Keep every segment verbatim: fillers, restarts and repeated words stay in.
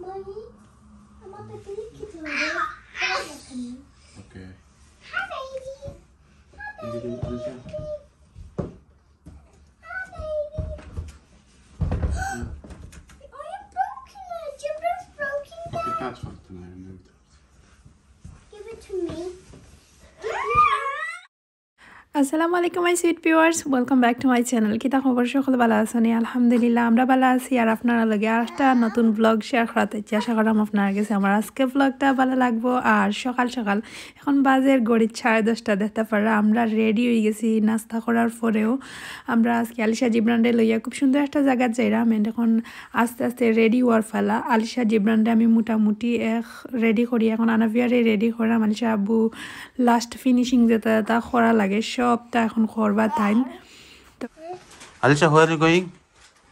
Mommy, I'm up at the kitchen. Okay. Hi, baby. Hi, baby. Hi, baby. Oh, you're broken. Your jumper's broken. Okay, that's fine. Can I remove that? Give it to me. আসসালামু আলাইকুম, my sweet viewers, welcome back to my channel. কিতা খবর, সকল ভালা আছনি? আলহামদুলিল্লাহ, আমরা ভালা আছি। আর আপনারার লগে আর একটা নতুন ব্লগ শেয়ার করাত আইছি। আশা করাম আপনারার গেছে আমার আজকে ব্লগটা ভালা লাগবো। আর সকাল সকাল, এখন বাজের ঘড়িত সাড়ে দশটা, দেখতা পাররা আমরা রেডি অই গেছি নাস্তা করার পরেউ। আমরা আজকে আলিশা জিবরানরে লইয়া খুব সুন্দর একটা জাগাত যাইরাম। And এখন আস্তে আস্তে রেডি অওয়ার পালা। আলিশা জিবরানরে আমি মোটামুটি এক রেডি করি, এখন আনাফিয়ারে রেডি করাম। আলিশা আব্বু last finishing যেটা যেটা করা লাগে সবটা এখন করবা তাইন। Alisha, where are you going?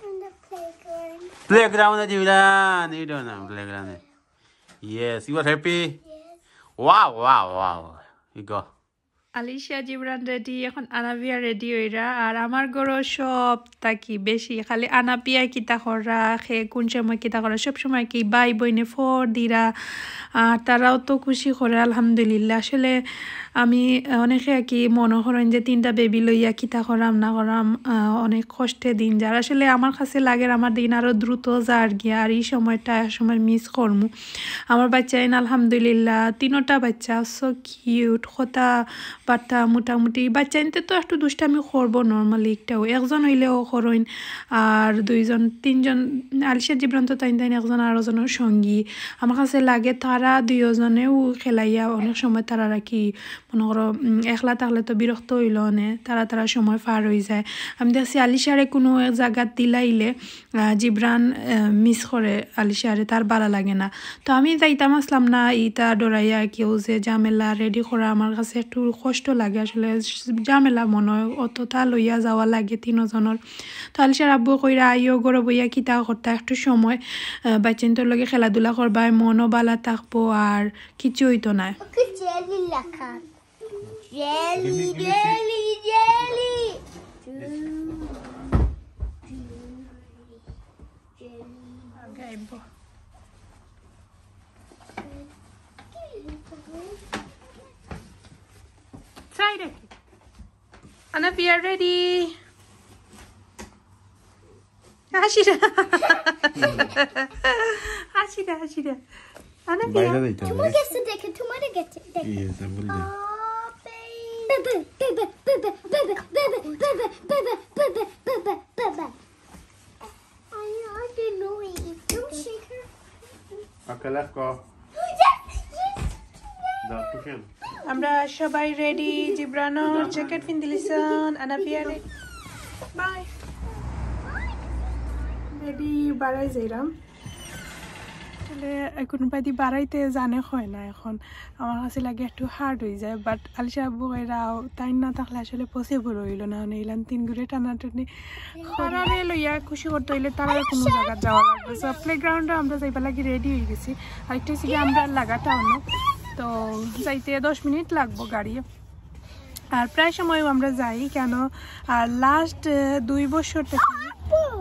In the playground. Playground, Jibril. You don't know playground. Yes, you are happy? Yes. Wow, wow, wow. You go. Alisha Jibran ready, এখন আনাফিয়া রেডি অইরা। আর আমার ঘরো সব থাকি বেশি খালি আনাফিয়া কিতা কররা, হে কোন সময় কিতা কররা, সব সময় কি ভাই বইনে ফর দিরা। আর তারাও তো খুশি করে, আলহামদুলিল্লাহ। আসলে আমি, আহ, অনেকে আর কি মনো করইন যে তিনটা বেবি লইয়া কিতা করাম না করাম, আহ, অনেক কষ্টে দিন যার। আসলে আমার কাছে লাগের আমার দিন আরো দ্রুত যার গিয়া, আর ই সময়টা এক সময় মিস করমু। আমার বাচ্চাইন আলহামদুলিল্লাহ, তিনোটা বাচ্চা so cute, কথা বার্তা মোটামুটি। বাচ্চাইন্তে তো একটু দুষ্টামি করবো normally, একটাও একজন অইলেও করইন, আর দুইজন তিনজন, আলিশা জিবরান তো তাইন তাইন একজন আরো জনর সঙ্গী। আমার কাছে লাগে তারা দুইজনেও খেলাইয়া অনেক সময় তারা রাখি, মনো করো, উম, একলা থাকলে তো বিরক্ত অইলো অনে, তারা তারা সময় পার অই যায়। আমি দেখছি আলিশারে কুনু এক জাগাত দিলাইলে, আহ, জিবরান, আহ, মিস করে আলিশারে, তার ভালা লাগে না। তো আমি যাইতাম আছলাম না, ইতা ডরাইয়া কেউ যে ঝামেলা রেডি করা আমার কাছে একটু কষ্ট লাগে আসলে, ঝামেলা মনো অয়, অতটা লইয়া যাওয়া লাগে তিনোজনর। তো আলিশার আব্বু কইরা, "আইও, ঘরো বইয়া কিতা করতা, একটু সময়, আহ, বাচ্চাইন্তর লগে খেলাধুলা করবা, মনও ভালা থাকবো, আর কিচ্ছু অইতো নায়।" ওকে জেলি লেখা। Jelly, jelly, jelly. আগে আইবো। চাই রেখে। আনাফিয়া রেডি। হাসি না। হাসি না, হাসি না। আনাফিয়া। বাইরে যাইতে হবে। তোমার গেছে দেখে, তোমার গেছে দেখে। Yes, আমি বলি যাই। Oh, baby. Baby, baby, baby, baby, baby, baby, baby, baby, baby, baby, baby. I, I didn't know it. Don't shake her. Okay, let's go. Yes, yes. আমরা সবাই রেডি। জিবরানর জ্যাকেট পিন্দিলিছন, আনাফিয়া রেডি। বাই। রেডি, বারাই যাইরাম। আসলে কোনোবাদি বারাইতে জানে হয় না এখন। আমার কাছে লাগে একটু হার্ড অই যায়, but আলিশা আব্বু কইরা তাইন না থাকলে আসলে পসিবল অইলো না। মানে, ইলান তিন ঘুরে টানাটানি করারে লইয়া খুশি করতে অইলে তারার কুনু জাগাত যাওয়া লাগবো। So, প্লেগ্রাউন্ডে আমরা যাইবার লাগি রেডি অই গেছি। আরেকটা অইছে কি, আমরা লাগাটা অনো, তো যাইতে দশ মিনিট লাগবো গাড়ি। আর প্রায় সময় আমরা যাই কেন, আর লাস্ট, আহ, দুই বছর থাকি,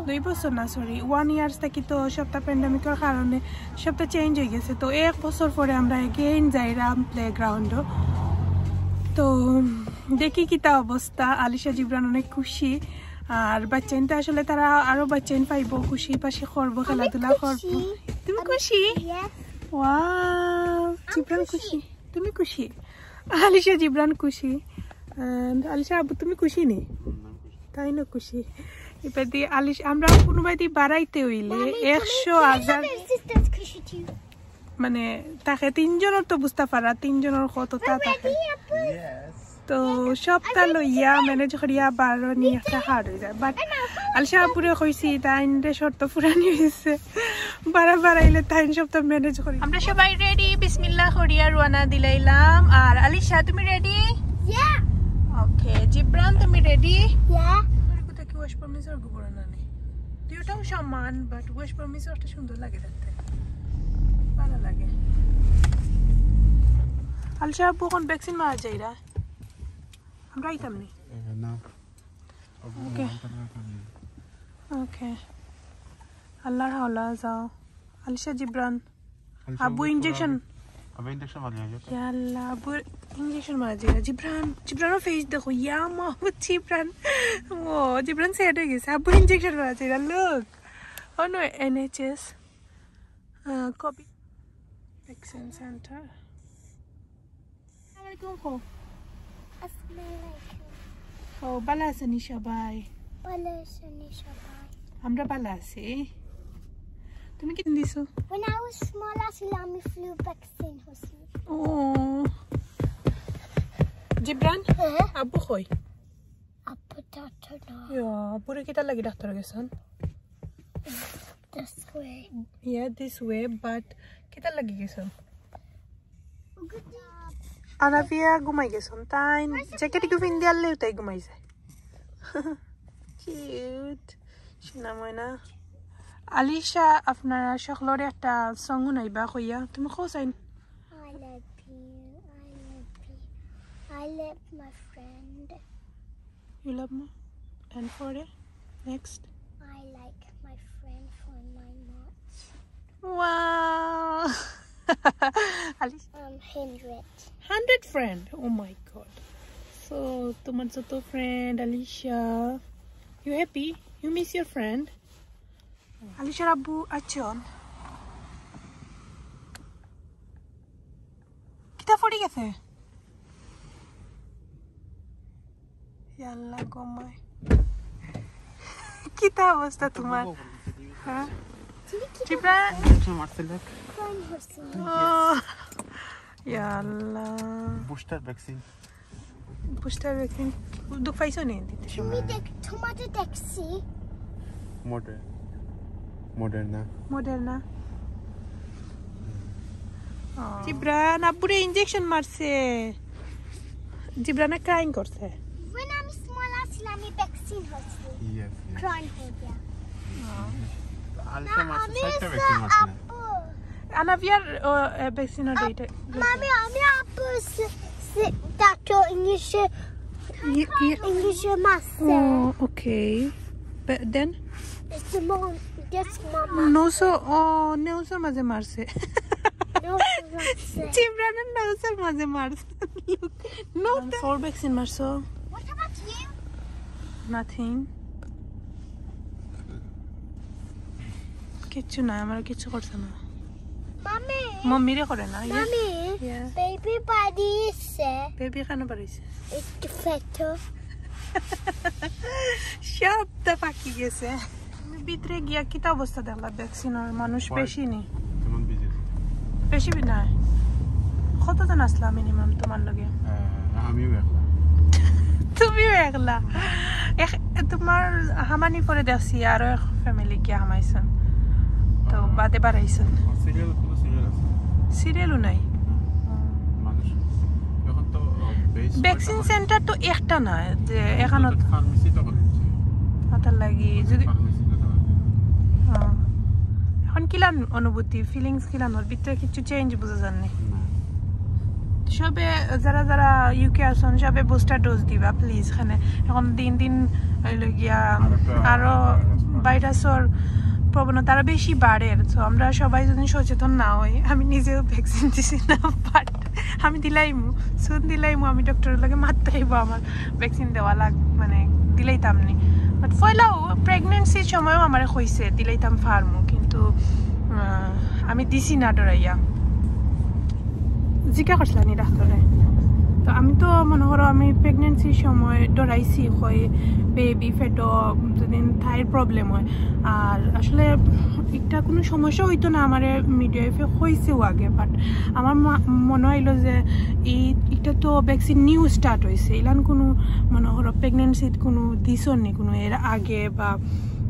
দুই বছর না, সরি, ওয়ান ইয়ার্স থাকি তো সবটা প্যান্ডেমিকর কারণে সবটা চেঞ্জ অই গেছে। তো এক বছর পরে আমরা এগেইন যাইরাম প্লেগ্রাউন্ডও। তো দেখি কিতা অবস্থা। আলিশা জিবরান অনেক খুশি, আর বাচ্চাইন তো আসলে তারা আরো বাচ্চাইন পাইবো, খুশি পাশে করবো, খেলাধুলা করবো। তুমি খুশি? ওয়াও, জিবরান খুশি। তুমি খুশি? আলিশা জিবরান খুশি। And আলিশা আব্বু, তুমি খুশি নি? তাইন খুশি। এবাদি আলিশ, আমরা কোনোবাদি বারাইতে অইলে একশো হাজার, মানে, থাকে তিনজনর তো বুঝতা পারা, তিনজনর কততা থাকে। তো সবটা লইয়া ম্যানেজ করিয়া বারো নি একটা হার্ড অই যায়। But আলিশা আব্বুরে কইছি, তাইনরে শর্ত পুরানি অইছে। বারা বারাইলে তাইন সবটা ম্যানেজ করি। আমরা সবাই রেডি, বিসমিল্লাহ করিয়া রওয়ানা দিলাইলাম। আর আলিশা, তুমি রেডি? Yeah. ওকে, জিবরান, তুমি রেডি? Yeah. আরে, কোথায় কি ওয়াশ পারমিশন গোবর না নেই? দুইটাও সমান, but ওয়াশ পারমিশন একটা সুন্দর লাগে দেখতে, ভালা লাগে। আলিশা আব্বু এখন ভ্যাকসিন মারা যাইরা, আমরা আইতাম নি। না। ওকে। ওকে। আল্লাহর হাওলা যাও। আলিশা, জিবরান। আলিশা, আব্বু ইঞ্জেকশন। আব্বু ইঞ্জেকশন মারি যাবে। ইয়া আল্লাহ, আব্বু ইঞ্জেকশন মারি যাবে। জিবরান, জিবরানর ফেস দেখো, ইয়া মাহবুব জিবরান। ও, জিবরান স্যাড অই গেছে। আব্বু ইঞ্জেকশন মারি যাবে। Look. Oh no, NHS. আহ, কবি ভ্যাকসিন সেন্টার। আসসালামু আলাইকুম কও। আসসালামু আলাইকুম। ও, ভালা আছইন নি সবাই? ভালা আছইন নি সবাই? আমরা ভালা আছি। তুমি কিতা দিছো? When I was small, আসলে আমি ফ্লু ভ্যাকসিন হইছি। ও। জিবরান, হ্যাঁ? আব্বু কই? আব্বু ডাক্তার না। ইয়া, আব্বুরে কিতা লাগি ডাক্তার গেছইন? This way. Yeah, this way, but কিতা লাগি গেছইন? আনাভিয়া ঘুমাই গেছইন। তাই জ্যাকেট ইগু পিন্দি আরলেউ তাই ঘুমাই যায়। কিউট। সোনা ময়না। আলিশা, আপনারা সকলরে একটা সং হুনাইবা কইয়া। তুমি কও চাইন। I love you, I love you, I love my friend. You love me? And for the next? I like my friend for my mom. Wow. Alisha? Um, hundred. Hundred friend? Oh my God. So, তোমার যত friend, Alisha. You happy? You miss your friend? আলিশার আব্বু আছইন। কিতা পড়ি গেছে? ইয়া আল্লাহ গো মাই। কিতা অবস্থা তোমার? হ্যাঁ? ত্রিপুরা? ইঞ্জেকশন মারছে, দেখ। ও, ইয়া আল্লাহ। Booster vaccine. Booster vaccine. দুখ পাইছো নি দিতে তুমি সময়? দেখ, তোমাদের দেখছি। মডার-, মডার্না। মডার্না। ও। জিবরান আব্বুরে ইঞ্জেকশন মারছে। জিবরানে ক্রাইং করছে। When আমি স্মল আছিলাম, আমি ভ্যাকসিন হয়েছিল। Yes, yes. ক্রাইং হয়ে গিয়া। আলিশা না, মারছে, আমি চারটা সা-, ভ্যাকসিন মারছে না? আপু। আনাভিয়ার, ও, এ, ভ্যাকসিন ওটা, এটা। মামি, আমি আপু সে, সে, ডাক্তার ইংলিশে, ইয়ে, ইয়ে। ইংলিশে মারছে। ও, ওকে। But then? It's the mom, that's mama. নৌসর, ও, নৌসর মাঝে মারছে। নৌসর মারছে। জিবরানের নৌসর মাঝে মারছে। Look, no, মানে, ফোর ভ্যাকসিন মারছো? What about you? Nothing. কিচ্ছু না, আমার কিচ্ছু করছে না। মামি। মাম্মিরে করে না, ইয়ে। মামি, ইয়ে। বেবি বাড়ি এসে। বেবি কেন বাড়িছে? একটু ফেটো। সবটা পাকি গেছে। আমি ভিতরে গিয়া কিতা অবস্থা দেখলা ভ্যাকসিনর, মানুষ বেশি নি? কেমন বিজি? বেশি বি নাই। কতজন আসলা মিনিমাম তোমার লগে? আহ, আমিও একলা। তুমিও একলা। এক-, তোমার হামানি পরে দেখছি আরো এক ফ্যামিলি গিয়া হামাইছইন। তো আহ, বাদে বাড়াইছইন। সিরিয়াল, কোনো সিরিয়াল আছে? সিরিয়ালও নাই। মানুষ এখন তো, আহ, বেশ ভ্যাকসিন কয়টা সেন্টার তো একটা না, যে এখন তো এখানো ফার্মেসি তো করে দিচ্ছে। ওটার লাগি যদি ফার্মেসি তো করে দিচ্ছে। হ্যাঁ। এখন কিলান অনুভূতি, ফিলিংস কিলান, ওর ভিতরে কিছু চেঞ্জ বুঝা যার নি? না। সবে যারা যারা ইউকে আছইন, সবে বুস্টার ডোজ দিবা প্লিজ। এখানে এখন দিন দিন হইল গিয়া আরো একটা আরো ভাইরাস। ভাইরাসর প্রবণতা আরো বেশি বাড়ের। তো আমরা সবাই যদি সচেতন না হই, আমি নিজেও ভ্যাকসিন দিছি না, বাট আমি দিলাইমু, সুন দিলাইমু, আমি ডক্টরের লগে মাততে হইব আমার ভ্যাকসিন দেওয়া লাগ, মানে, দিলাইতাম নি। বাট পয়লাও প্রেগনেন্সির সময়ও আমারে কইছে দিলাইতাম ফার্মু, কিন্তু, আহ, আমি দিছি না ডরাইয়া। জিকা করছিলা নি ডাক্তারে? তো আমি তো মনে করো আমি প্রেগনেন্সির সময় ডরাইছি, কই বেবি ফেটো যদি থাইর প্রবলেম হয়। আর আসলে একটা কোনো সমস্যা হইতো না, আমারে মিডওয়াইফে কইছেও আগে, বাট আমার মা-, মনে হইলো যে এই, এটা তো ভ্যাকসিন নিউ স্টার্ট হইছে, ইলান কোনো মনে করো প্রেগনেন্সিত কোনো দিছর নি কোনো এর আগে বা,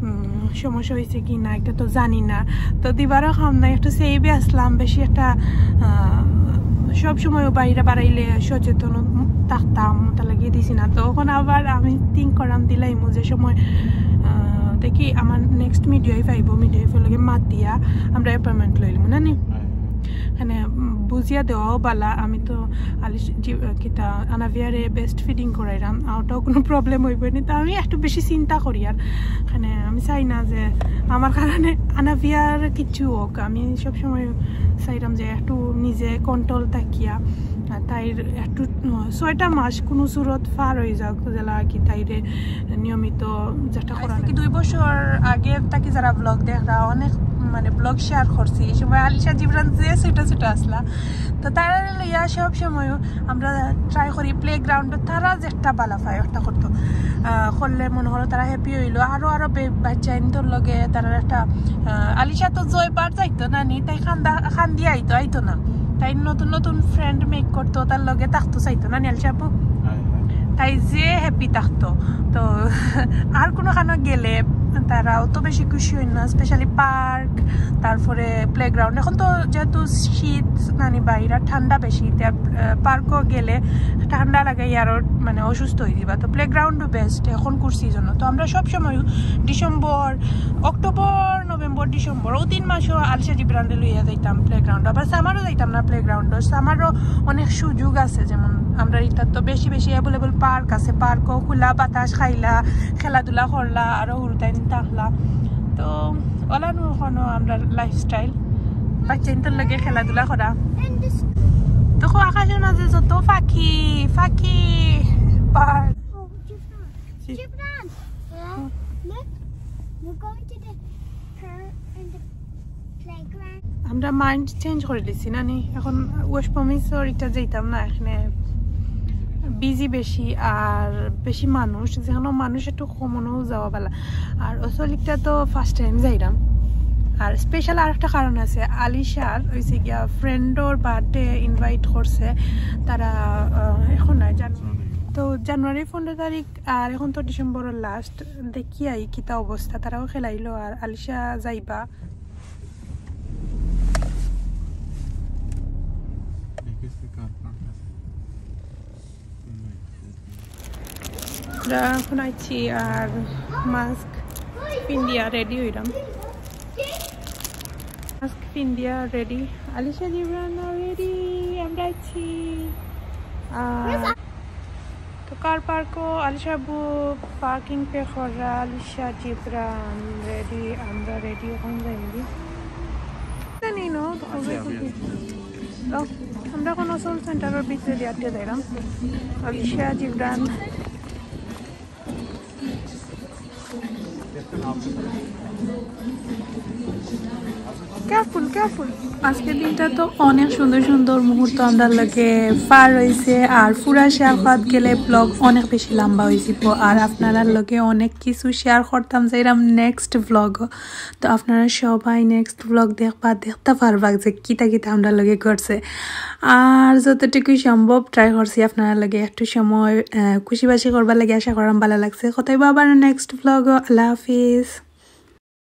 উম, সমস্যা হইছে কি না, এটা তো জানি না। তো দিবারও খাম না, একটু সেভে আসলাম, বেশি একটা, আহ, সব সময় বাইরে বাড়াইলে সচেতন থাকতাম, তার লাগিয়ে দিছি না। তো এখন আবার আমি থিঙ্ক করাম দিলাইমু যে সময়, আহ, দেখি আমার নেক্সট মিডওয়াইফ আইব, মিডওয়াইফের লগে মাতিয়া আমরা অ্যাপয়েন্টমেন্ট লইলাম না নি। মানে বুঝিয়া দেওয়াও বালা। আমি তো আলিশ কিতা আনাভিয়ারে বেস্ট ফিডিং করাইলাম, ওটাও কোনো প্রবলেম হইব নি। তো আমি একটু বেশি চিন্তা করি আর মানে আমি চাই না যে আমার কারণে আনাভিয়ার কিছু হোক। আমি সবসময় চাইলাম যে একটু নিজে কন্ট্রোল থাকিয়া তাইর একটু ছয়টা মাস কোনো সুরত পার হয়ে যাক, যেলা আর কি তাইরে নিয়মিত যেটা করা কি দুই বছর আগে তাকে যারা ব্লগ দেখরা অনেক মানে ব্লগ শেয়ার করছি, এই সময় আলিশা জিবরান যে ছোট ছোট আসলা। তো তারা লইয়া সব সময় আমরা ট্রাই করি প্লে গ্রাউন্ডে তারা যেটা বালা পায় ওটা করতো। করলে মনে হলো তারা হ্যাপি হইলো, আরো আরো বাচ্চা ইন্তর লগে তারা একটা আলিশা তো জয়বার যাইতো না নি, তাই খান্দা খান্দি আইতো আইতো না, তাই নতুন নতুন ফ্রেন্ড মেক করতো, তার লগে থাকতো চাইতো না নি আলিশা আপু। তাই যে হ্যাপি থাকতো। তো আর কোনো খানো গেলে তারা অত বেশি খুশি হইন না, স্পেশালি পার্ক, তারপরে প্লেগ্রাউন্ড। এখন তো যেহেতু শীত মানে বাইরে ঠান্ডা বেশি, পার্কও গেলে ঠান্ডা লাগে আরো মানে অসুস্থ হয়ে যাবা। তো প্লেগ্রাউন্ডও বেস্ট এখন কুর সিজনও। তো আমরা সব সময় ডিসেম্বর, অক্টোবর, নভেম্বর, ডিসেম্বর ও তিন মাসও আলিশা জিবরানরে লইয়া যাইতাম প্লেগ্রাউন্ড। আবার সামারও যাইতাম না প্লেগ্রাউন্ডও, সামারও অনেক সুযোগ আছে, যেমন আমরা ইতার তো বেশি বেশি অ্যাভেলেবল পার্ক আছে, পার্কও খোলা বাতাস খাইলা, খেলাধুলা করলা, আরো হুরুতাইন থাকলা। তো ওলানো ওখানো আমরা লাইফস্টাইল বাচ্চাইন্তর লগে খেলাধুলা করা। দেখো আকাশের মাঝে যত পাখি পাখি park. Gibran, yeah, look, we're going to the car in the playground. আমরা মাইন্ড চেঞ্জ করে দিছি না নি, এখন ওয়েস্ট প্রমিসর ইটা যাইতাম না, এখানে বিজি বেশি আর বেশি মানুষ, যেখানে মানুষ একটু কমনও যাওয়া বালা। আর অসলিকটা তো ফার্স্ট টাইম যাইলাম। আর স্পেশাল আর একটা কারণ আছে, আলিশার হয়েছে গিয়া ফ্রেন্ডর বার্থডে ইনভাইট করছে তারা, আহ, এখন না জানো তো জানুয়ারি পনেরো তারিখ, আর এখন তো ডিসেম্বরের লাস্ট। দেখি আই কিতা অবস্থা, তারাও খেলাইলো আর আলিশা যাইবা। আমরা এখন আইছি আর মাস্ক পিন্দিয়া রেডি হইলাম। মাস্ক পিন্দিয়া রেডি, আলিশা জিবরান রেডি, আমরা আইছি। আর তো কার পার্কও আলিশা বু পার্কিং পে করা, আলিশা জিবরান রেডি, আমরা রেডি, এখন যাইনি জানি না। তো আমরা কোনো সোল সেন্টারের ভিতরে দিয়ে আটকে যাইলাম। আলিশা জিবরান। Careful, careful. আজকের দিনটা তো অনেক সুন্দর সুন্দর মুহূর্ত আমরার লগে পার হইছে, আর পুরা শেয়ার করাত গেলে ব্লগ অনেক বেশি লম্বা হইযিবো, আর আপনারার লগে অনেক কিছু শেয়ার করতাম যাইরাম নেক্সট ব্লগ। তো আপনারা সবাই নেক্সট ব্লগ দেখবা, দেখতা পারবা যে কিতা কিতা আমরার লগে ঘটছে। আর যতটুকু সম্ভব ট্রাই করছি আপনারার লগে একটু সময়, আহ, খুশি বাসি করবার লাগি। আশা করাম ভালা লাগছে। কথা অইবো আবার নেক্সট ব্লগ। আল্লাহ হাফিজ।